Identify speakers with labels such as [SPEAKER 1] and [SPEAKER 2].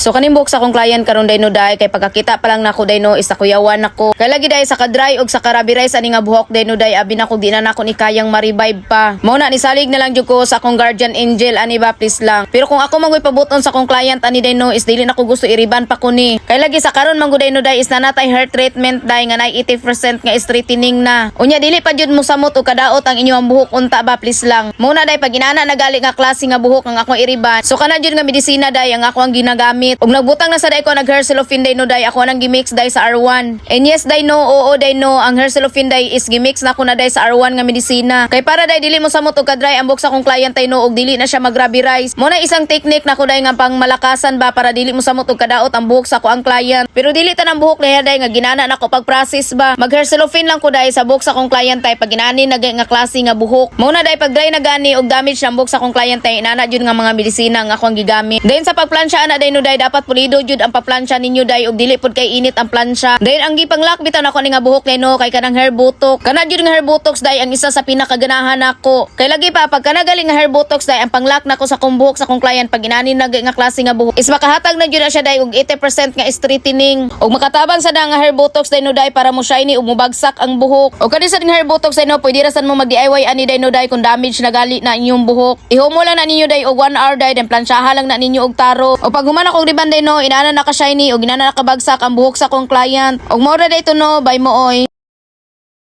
[SPEAKER 1] So kaning buhok sa akong client karon, day no, day, kay pagkakita pa lang nako, day no, is nakuyawan nako. Kay lagi day sa ka-dry og sa ka-rubber rice ani nga buhok, day no, day, abi nako di na nako ni kayang ma-revive pa. Mao na nisalig na lang jud ko sa akong guardian angel ani ba, please lang. Pero kung ako man pabuton sa akong client ani, day no, is dili na ko gusto iriban pa ko ni. Kay lagi sa karon man gud, day no, day, is naa natay hair treatment, day, nga nay 80% nga straightening na. Unya dili pa jud mo samot og kadaot ang inyong buhok unta ba, please lang. Mao na day pag inana nagali nga klase nga buhok ang akong iriban. So kana jud nga medisina, day, ang ako ang ginagamit. Ug nagbutang na sa day ko nag hair cellophane, day no, day, ako nang gimix, day, sa R1. And yes, day no, oo, day no, ang hair cellophane, day, is gimix na ko na, day, sa R1 nga medisina. Kay para, day, dili mo samot og kadry ang buhok sa akong client, day no, ug dili na siya magrabi rice. Mao na isang technique nako, day, nga pang malakasan ba para dili mo samot og kadaot ang buhok sa akoang client. Pero dili tanang buhok na, day, nga ginana nako pag process ba. Mag hair cellophane lang ko, day, sa buhok sa akong client, day, pag inani na nga klase nga buhok. Mao na, day, pag dry na gani og damage ang buhok sa akong client, day, inana jud nga mga medisina ang akong gigamit. Then sa pagplansya ana, day no, day, dapat pulido jud ang paplansya ninyo, day, ug dili pud kay init ang plansya. Then ang gipang-lock bitaw nako ni nga buhok, day no, kay kanang hair botox. Kana jud nga hair botox, day, ang isa sa pinakaganahan nako. Kay lagi pa pag kana gali nga hair botox, day, ang pang-lock nako sa akong buhok sa akong client pag inani na nga klase nga buhok is makahatag na jud na siya, day, og 80% nga straightening. Ug makatabang sa nga hair botox, day no, day, para mo shiny ug mobagsak ang buhok. Ug kani sa hair botox, day no, pwede ra sad mo mag DIY ani, day no, day, kung damage na gali na inyong buhok. Ihumo lang na ninyo, day, og 1 hour, day, then plansyaha lang na ninyo og taro. O pag human akong riban, day no, inana naka shiny ug inana nakabagsak ang buhok sa akong client. Ug mao ra day to no, bye mo oy.